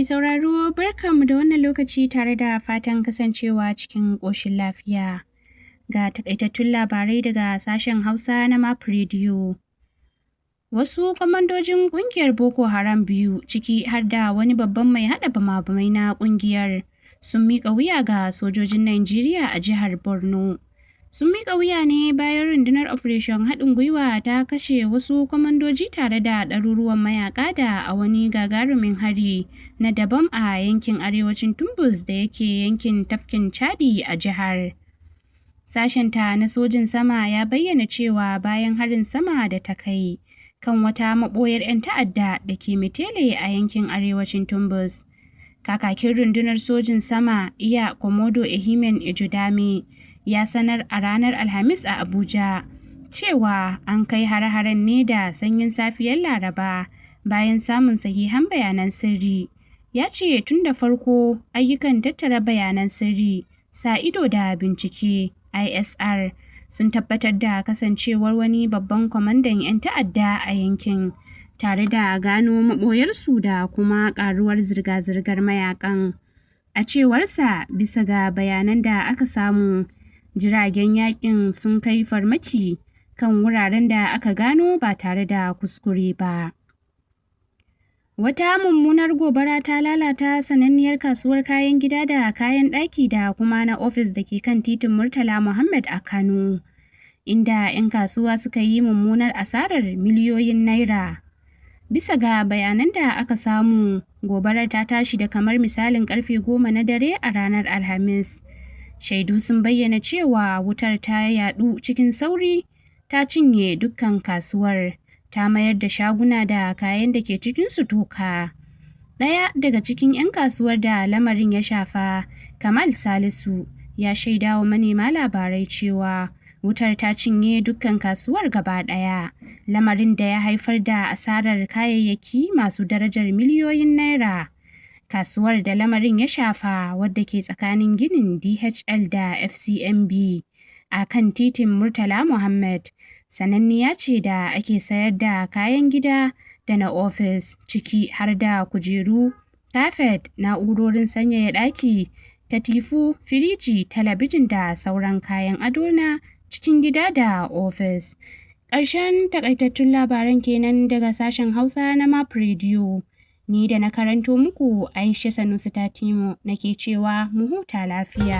Mai sauraro, barkanmu da wannan lokaci tare da fatan kasancewa cikin ƙoshin lafiya. Ga takaitattun labarai daga sashen Hausa na Map Radio. Wasu kwamandojin ƙungiyar Boko Haram biyu, ciki har da wani babban mai haɗa bama-bamai na ƙungiyar, sun miƙa wuya ga sojojin Najeriya a jihar Borno. Sun miƙa wuya ne bayan rundunar Operation Haɗin Gwiwa ta kashe wasu kwamandoji tare da ɗaruruwan mayaƙa da a wani gagarumin hari na daban a yankin arewacin Tumbus da yake yankin tafkin Chadi a jihar. Sashenta na sojin sama ya bayyana cewa bayan harin sama da ta kai kan wata maɓoyar 'yan ta'adda da ke Metele a yankin arewacin Tumbus. Kakakin rundunar sojin sama iya Komodo Ehimen Ejodame ya sanar a ranar Alhamis a Abuja cewa an kai hare-haren ne da sanyin safiyar Laraba bayan samun sahihan bayanan sirri. Ya ce tun da farko ayyukan tattara bayanan sirri, sa ido da bincike ISR sun tabbatar da kasancewar wani babban kwamandan 'yan ta'adda a yankin, tare da gano maɓoyarsu da kuma ƙaruwar zirga-zirgar mayakan. A cewarsa, bisa ga bayanan da aka samu, jiragen yakin sun kai farmaki kan wuraren da aka gano ba tare da kuskure ba. Wata mummunar gobara ta lalata sananniyar kasuwar kayan gida da kayan ɗaki da kuma na ofis da ke kan titin Murtala Muhammad a Kano, inda 'yan kasuwa suka yi mummunar asarar miliyoyin naira. Bisa ga bayanan da aka samu, gobarar ta tashi da kamar misalin karfe 10 na dare a ranar Alhamis. Shaidu sun bayyana cewa wutar ta yadu cikin sauri ta cinye dukkan kasuwar, ta mayar da shaguna da kayan da ke cikinsu toka. Ɗaya daga cikin 'yan kasuwar da lamarin ya shafa, Kamal Salisu, ya shaida wa manema labarai cewa wutar ta cinye dukkan kasuwar gaba ɗaya, lamarin da ya haifar da asarar kayayyaki masu darajar miliyoyin naira. Kasuwar da lamarin ya shafa, wadda ke tsakanin ginin DHL da FCMB a kan titin Murtala Muhammad, sananniya ce da ake sayar da kayan gida da na ofis, ciki har da kujeru, kafet, na'urorin sanyaya ɗaki, katifu, firiji, talabijin da sauran kayan ado na cikin gida da ofis. Ƙarshen takaitattun labaran kenan daga sashen Hausa na Map Radio. Ni da na karanto muku, Aisha Sanusi Tatimo, nake cewa mu huta lafiya.